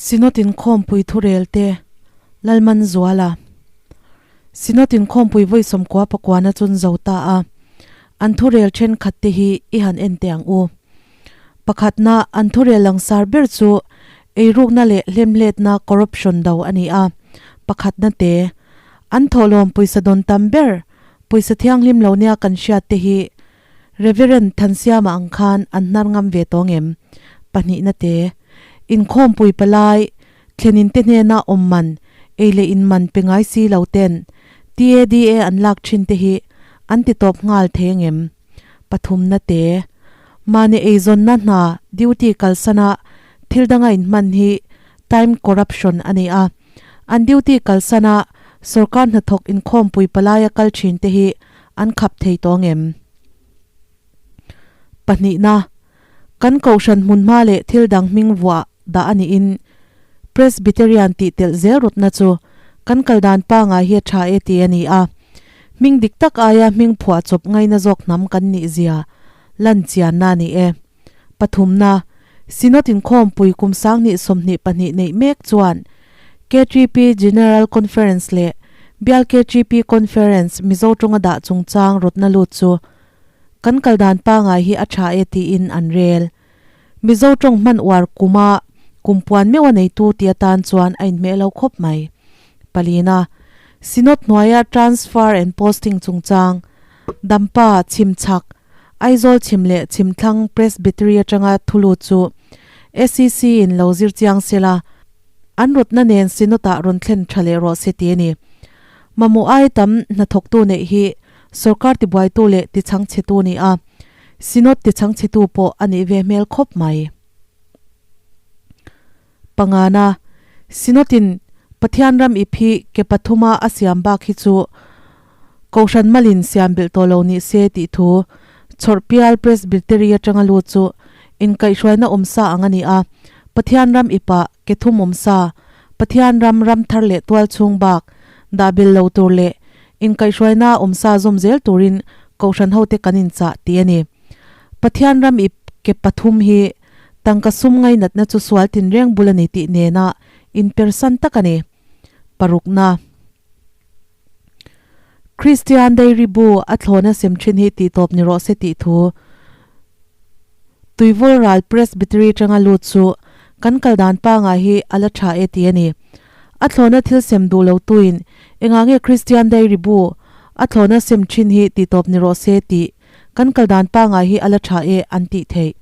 Synod inkhawmpui thurelte Lalmanzuala Synod inkhawmpui vawi 90 pakuana chun zo ta a, an thurel thenkhat te hi i han en teh ang u. Pakhatna, an thurel langsar ber chu eirukna leh hlemhletna corruption do a ni a. Pakhatna te, an thawhlawm pawisa dawn tam ber, pawisa thianghlim lo nia kan hriat te hi Reverend Thansiama ang khan an hnar ngam ve tawng em? Pahnihna te, inkhawmpui palai, thlenin te hnena awm man, ei leh in man pe ngai si lo ten TADA an lak thin te hi an ti tawp nghal thei angem? Pathumna te, mahni eizawnna hna duty kalsana thil danga inhman hi time corruption a ni a, an duty kalsana sorkar hnathawk inkhawmpui palaia kal thin te hi an khap thei tawh ngem? Pahnihna, kan kohhran hmunhma leh thil dang hming vuah dah a niin Presbyterian tih telh zel rawtna chu kan kal dan pangai hi a tha e ti a ni a. Hming dik tak aia hming phuah chawp ngaina zawk hnam kan nih zia lan chianna a ni e. Pathumna, Synod inkhawmpui kum 2022 neih mek chuan KTP General Conference leh Bial KTP Conference Mizo tawnga dah chungchang rawtna lut chu kan kal dan pangai hi a tha e tiin an rel. Mizo tawng hman uar kuma kum puan meuh a neitu ti atan chuan a inhmeh lo khawp mai. Palina, Synod hnuaia transfer and posting chungchang Dampa, Chhimchhak, Aizawl chhim leh chhimthlang Presbytery atanga thu lut chu SEC in lo zir chiang sela, an rawtna nen Synod-ah rawn thlen tha leh rawh se ti a ni. Mamawh ai tam hnathawktu neih hi sorkar tibuaitu leh tichhangchhetu ni a, Synod tichhangchhetu pawh a nih ve hmel khawp mai. Pangana, Synod-in Pathian ram ip hi ke pathuma a siam bak hi chu Kohhran malin siam belh tawh lo ni se tih thu Chhawrhpial Presbytery atanga lut chu inkaihhruaina awmsa ang a ni a, Pathian ram ipah ke thum awmsa, Pathian ram ram thar leh tual chhung bak dah bel lo tur leh inkaihhruaina awmsa zawm zel turin Kohhran hote kan inchah tih a ni. Pathian ram ip ke pathum hi tangka sum ngainatna chu sual tinreng bul a ni tih nena inpersan tak a ni. Parukna. Kristian Dairy bu a thlawna sem thin hi tih tawp ni rawh se tih thu Tuivul ral Presbytery atanga lut chu kan kal dan pangai hi a la tha e tih a ni. A thlawna thil sem duh lo tuin engah nge Kristian Dairy bu a thlawna sem thin hi tih tawp ni rawh se tih kan kal dan pangai hi a la tha e an tih theih.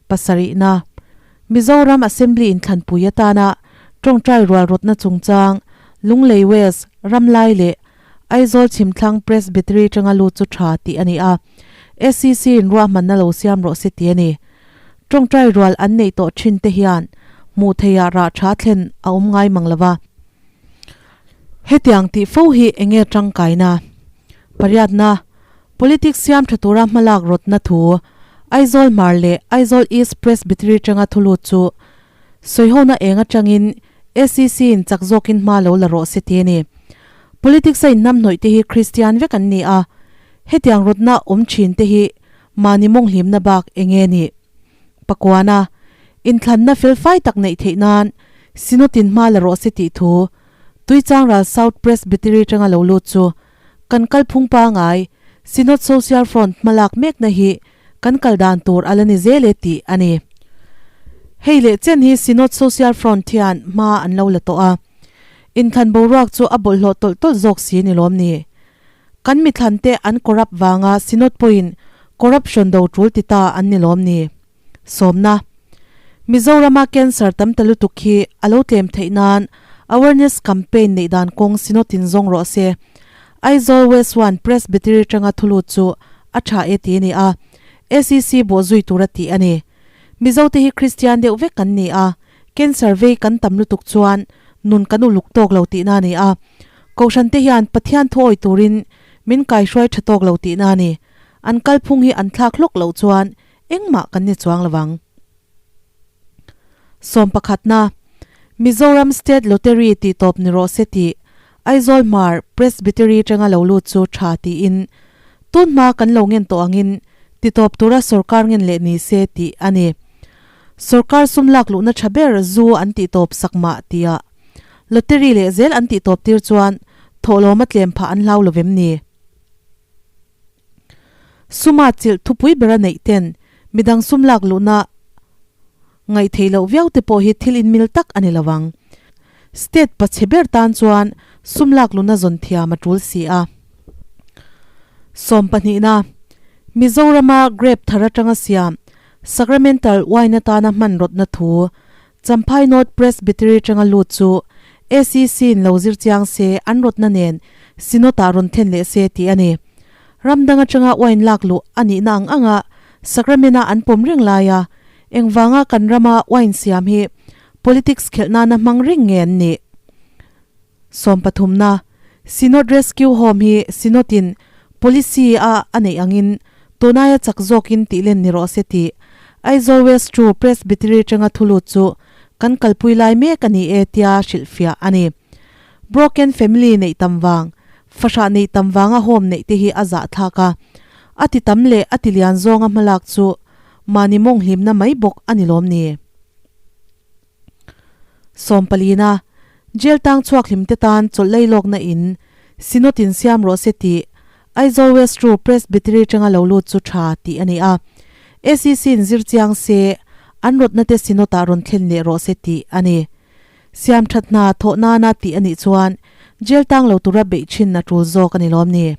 Pasarihna, Mizoram Assembly inthlanpui atana tawngtai rual rawtna chungchang Lunglei West, Ramlai leh Aizawl Chhimthlang Presbytery atanga lut chu tha tih a ni a, SEC in ruahmanna lo siam rawh se ti a ni. Tawngtai rual an neih tawh thin te hian hmuh theiha rah tha thlen a awm ngai mang lova. Hetiang tih fo hi eng nge tangkaina? Pariatna, Politics siam tha tura hmalak rawtna thu Aizawl Hmar leh Aizawl East Presbytery atanga thu lut chu sawihona eng atangin SEC in chak zawkin hma lo la rawh se ti a ni. Politics a inhnamhnawih te hi Kristian vek an ni a, hetiang rawtna awm thin te hi mahni mawnghlimna bak eng nge ni? Pakuana, inthlanna felfai tak neih theih nan Synod in hma la rawh se tih thu Tuichangral South Presbytery atanga lo lut chu kan kalphung pangai Synod Social Front hmalak mekna hi kan kal dan tur a la ni zel e tih a ni. Hei leh chen hi Synod Social Front hian hma an lo la tawh a, inthlan boruak chu a bawlhhlawh tawlh tawlh zawk si ni lawm ni? Kan mithlante an corrupt vanga Synod pawhin corruption do tul ti ta an ni lawm ni? Sawmna, Mizorama cancer tam ta lutuk hi a lo tlem theih nan awareness campaign neih dan kawng Synod in zawng rawh se. Aizawl West One Presbytery atanga thulut chu a tha e ti a ni a, SEC bawh zui tura tih a ni. Mizote hi Kristian deuh vek kan ni a, cancer vei kan tam lutuk chuan nun kan uluk tawk lo tihna a ni a. Kohhrante hian Pathian thuawi turin min kaihruai tha tawk lo tihna a ni. An kalphung hi an thlak hlawk loh chuan Engmah kan ni chuang lo ang. Sawmpakhatna, Mizoram State Lottery tih tawp ni rawh se tih Aizawl Hmar Presbytery atanga lo lut chu tha tiin tun hma kan lo ngen tawh angin ti tawp tura sorkar ngen leh ni se tih a ni. Sorkar sum lak luhna tha ber zu an tih tawp sak mah tia lottery leh zel an tih tawp tir chuan thawhlawm a tlem phah an hlau lovem ni? Suma chilh thupui bera neih ten midang sum lak luhna ngaih theih loh viau te pawh hi thil inmil tak a ni lo ang. State pachhe ber tan chuan sum lak luhna zawn thiam a tul si a. Sawmpahnihna, Mizorama grape thar atanga siam Sacramental wine atana hman rawtna thu Champhai North Presbytery atanga lut chu ACC in lo zir chiang se an rawtna nen Synod ah rawn thlen leh se tih a ni. Ram dang atanga wine lak luh a nihna ang anga Sacrament a an pawm reng laia engvanga kan rama wine siam hi politics khelh nana hmang reng nge an nih? Sawmpathumna, Synod Rescue Home hi Synod in policy a a neih angin tunaia chak zawkin tih len ni rawh se tih Aizawl West True Presbytery atanga thu lut chu kan kalpui lai mek a ni e tia hrilhfiah a ni. Broken family neih tam vang, fahrah neih tam vanga home neih te hi a zahthlak a, a ti tam leh a ti lian zawnga hmalak chu mahni mawng hlimna mai bawk a ni lawm ni. Sawmpalina, Jail tang chhuak hlimte tan chawlh lei lawkna in Synod in siam rawh se tih Aizawl West Ru Presbytery atanga lo lut chu tha tih a ni a. ACC in zir chiang se an rawtna te Synod ah rawn thlen leh rawh se tih a ni. Siam that hna thawh nana tih a nih chuan jail tang lo tura beih thin a tul zawk a ni lawm ni.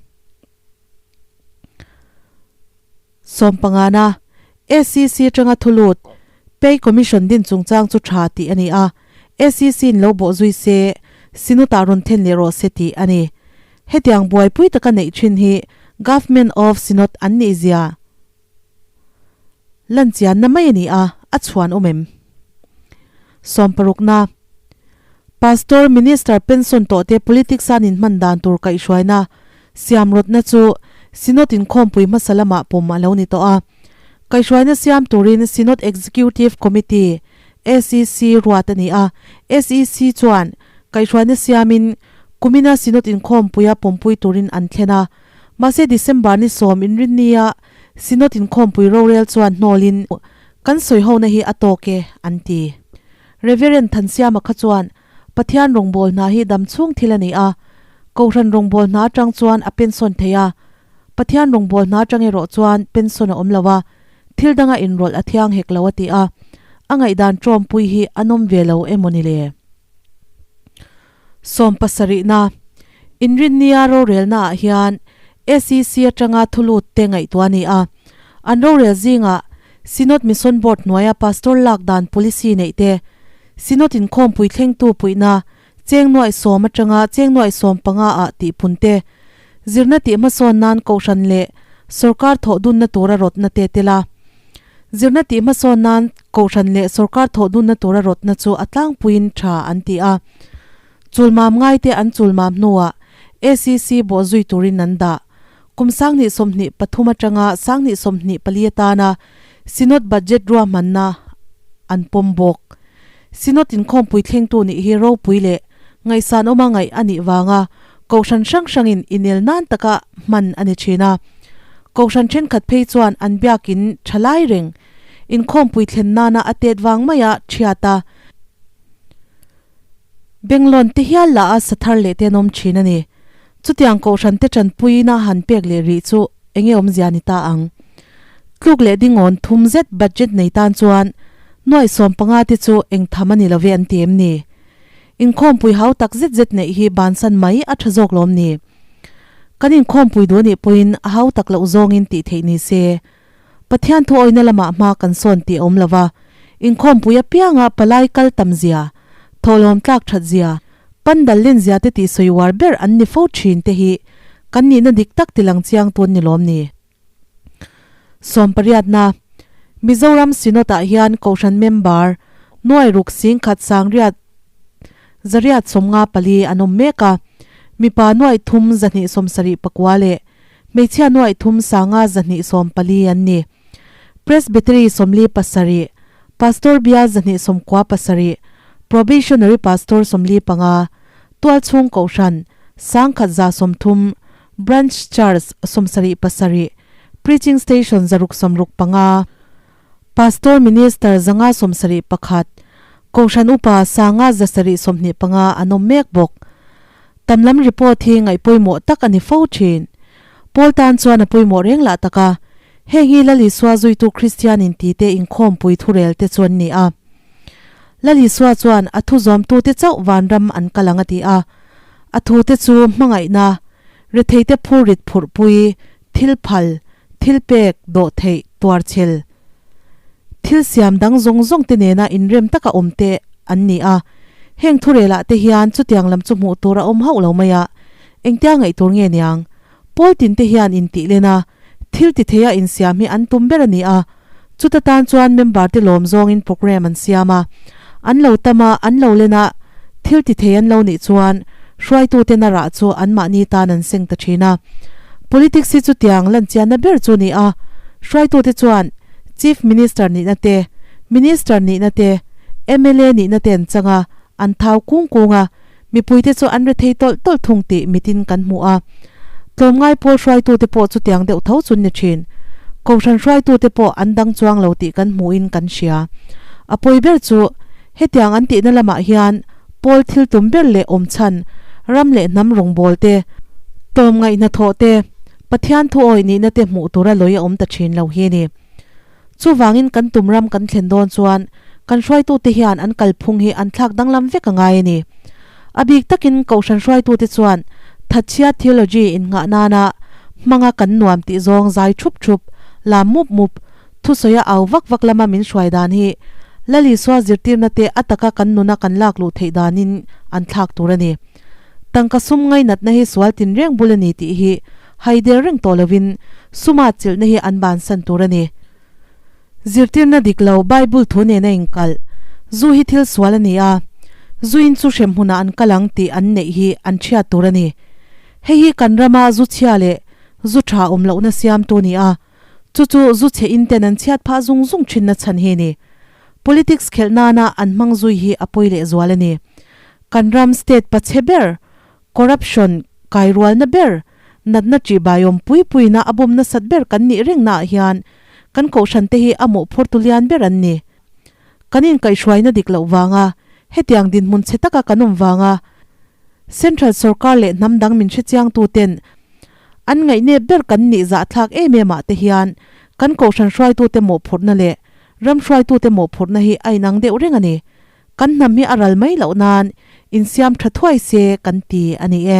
Sawmpangana, SEC atanga thulut, Pay Commission din chungchang chu tha tih a ni a, SEC in lo bawh zui se, Synod-ah rawn then leh rawh se tih a ni. Hetiang buaipui taka neih thin hi Government of Synod an nih zia lan chianna mai a ni a, a chhuan awm em? Sawmparukna, Pastor, Minister pension tawhte politics an inhman dan tur kaihhruaina siam rawtna chu Synod inkhawmpui hmasa lamah pawm a lo ni tawh a. Kaihhruaina siam turin Synod Executive Committee, SEC, ruat a ni a. SEC chuan kaihhruaina siamin kumina Synod inkhawmpuia pawmpui turin an thlen a. Mahse December ni sawm inrinnia Synod inkhawmpui rorel chuan hnawlin kan sawihona hi a tawk e an ti. Reverend Thansiama kha chuan Pathian rawngbâwl hna hi dam chhung thil a ni a, Kohhran rawngbâwl hna aṭang chuan a pension thei a, Pathian rawngbâwl hna aṭang erawh chuan pension a awm lo a, thil danga inrawlh a thiang hek lo a ti a, a ngaihdan ṭawmpui hi a nawm ve lo emaw ni le? Sawm pasarihna, Inrinnia rorelnaah hian SEC aṭanga thulut te ngaihtuah a ni a, an rorel zingah Synod Mission Board hnuaia Pastor lak dan policy neih te, Synod inkhawmpui thlengtu puihna cheng nuaih sawm atanga cheng nuaih sawm panga ah tih pun te, zirna tih hmasawn nan kohhran leh sorkar thawh dunna tura rawtna te tel a. Zirna tih hmasawn nan kohhran leh sorkar thawh dunna tura rawtna chu a tlangpuiin tha an ti a. Chulmam ngaite an chulmam hnuah ACC bawh zui turin an dah. Kum 2023 atanga 2024 atana Synod budget ruahmanna an pawm bawk. Synod inkhawmpui thlengtu nih hi ropui leh ngaihsan awma ngaih a nih vanga kohhran hrang hrangin inel nan taka hman a ni thin a. Kohhran thenkhat phei chuan an biakin tha lai reng inkhawmpui thlen nana a tet vang maia thiat a. Benglawn te hial lah a sa thar leh te an awm thin a ni. Chutiang kohhran te tanpuina han pek leh rih chu enge awmzia ni ta ang. Tluk leh dingawn thum zet budget nei tan chuan nuaih 15 te chu eng tham a ni lo ve an ti em ni? Inkhawmpui hau tak zet zet neih hi bansan mai a tha zawk lawm ni? Kan inkhawmpui duh anih pawhin a hau tak loh zawngin tih theih ni se. Pathian thu awina lamah hma kan sawn tih a awm lo va, inkhawmpui apianga palai kal tam zia, thawhlawm tlak that zia, pandal len zia te tih sawi uar ber an ni fo thin te hi kan nihna dik tak tilang chiang tun ni lawm ni. Sawmpariatna, Mizoram Synod-ah hian Kohhran member nuai ruk singkhat sangriat zariat 54 an awm mek a, mipa nuai thum 274 leh Hmeichhia nuaih thum sanga 214 an ni. Presbytery 47, Pastor bial 297, Probationary Pastor 45, Tualchhung Kohhran, 1130, Branch Church 77, Preaching Station 665. Pastor Minister 571, Kohhran Upa 5 725 an awm mek bawk. Tam lam report hi ngaih pawimawh tak a ni fo thin. Pawl tan chuan a pawimawh reng lah tak a, heng hi Lal Isua zuitu Kristian intite inkhawmpui thurel te chu an ni a. Lal Isua chuan a thu zawmtute chauh vanram an kal ang a ti a. A thute chu hmangaihna, retheite phurrit phurhpui, thil phal, thil pek, dawhtheih, tuarchhel, thil siam dang zawng zawng te nena inrem taka awm te an ni a. Heng thurelah te hian chutiang lam chu hmuh tur a awm hauh lo mai a, engtia ngaih tur nge niang? Pawl tin te hian intih len a, thil ti theia insiam hi an tum ber a ni a. Chuta tan chuan member te lawm zawngin programme an siam a, an lo tam a, an lo len a, thil ti thei an lo nih chuan hruaituten a rah chu anmahni tan an seng ta thin a. Politics hi chutiang lanchianna ber chu a ni a, hruaitute chuan Chief Minister nihna te, Minister nihna te, mla nihna te an chang a, an thau kung kung a, Mipuite chu an rethei tawlh tawlh thung tih mitin kan hmu a. Tlawmngai pawl hruaitute pawh chutiang deuh tho chun ni thin. Kohhran hruaitute pawh an dang chuang lo tih kan hmuhin kan hria. A pawi ber chu hetiang an tihna lamah hian pawl thil tum ber leh awm chhan, ram leh hnam rawngbâwl te, tlawmngaih hnathawh te, Pathian thuawih nihna te hmuh tura lawi a awm ta thin lo hi a ni. Chuvangin kan tum ram kan thlen dawn chuan kan hruaitute hian an kalphung hi an thlak danglam vek a ngai a ni. A bik takin Kohhran hruaitute chuan thatchhia theology innghah nana hmanga kan nuam tih zawng zai thup thup, lam mup mup, thusawi a au vak vak lama min hruai dan hi Lal Isua zirtirna te a taka kan nuna kan lak luh theih danin an thlak tur a ni. Tangka sum ngainatna hi sual tinreng bul a ni tih hi Haider reng tawh lovin suma chilhna hi an bansan tur a ni. Zirtirna dik lo Bible thu nena inkalh, Zu hi thil sual a ni a, zuin chu hrem hmunah an kal ang tih an neih hi an hriat tur a ni. Hei hi kan rama zu chhia leh zu tha awm lohna siamtu a ni a, chu chu zu chhe in ten an chhiat phah zung zung thinna chhan hi a ni. Politics khelh nana an hmang zui hi a pawi lehzual a ni. Kan ram state pachhe ber Corruption kairualna ber, natna ṭihbaiawm pui puina a bawm nasat ber kan nih rengnaah hian kan kohhrante hi a mawhphurtu lian ber an ni. Kan inkaihhruaina dik loh vanga hetiang dinhmun chhe taka kan awm vanga Central sorkar leh hnam dang min hrechiangtuten an ngaihnep ber kan nih zahthlak em em ah te hian kan kohhran hruaitute mawhphurhna leh ram hruaitute mawhphurhna hi a inang deuh reng a ni. Kan hnam hi a ral mai loh nan insiam tha thuai se kan ti a ni e.